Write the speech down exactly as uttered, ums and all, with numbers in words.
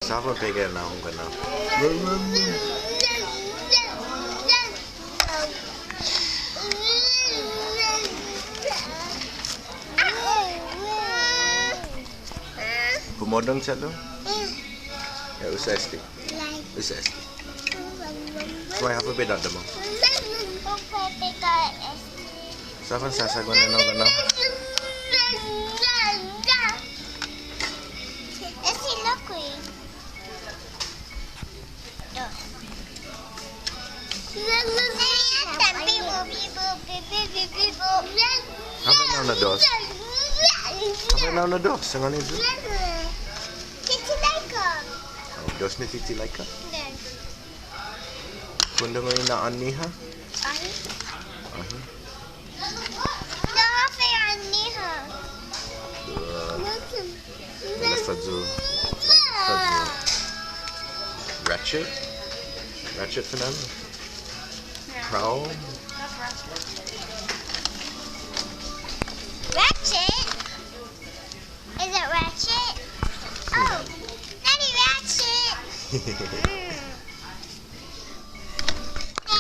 Håfa pega i nahong guenao? Humodong che'lu? Ya, usa este. Usa este. Wai, håfa bidådå-mu? Sa' fan sasagua na na'an guenao? Ese loco. Dos. Håfa na'an na dos? Håfa na'an na dos? Sangåni yu'? Fifty laika. Oh, dos na fifty laika? Dos. Kuåndu i na'an-ñiha? Ahi. Ahi. Na'an-ñiha. Dua. Ilek-hu. Ilek-hu. Ratchet? Ratchet, Fernando? No. Prowl? Ratchet? Is it ratchet? Oh, Daddy Ratchet.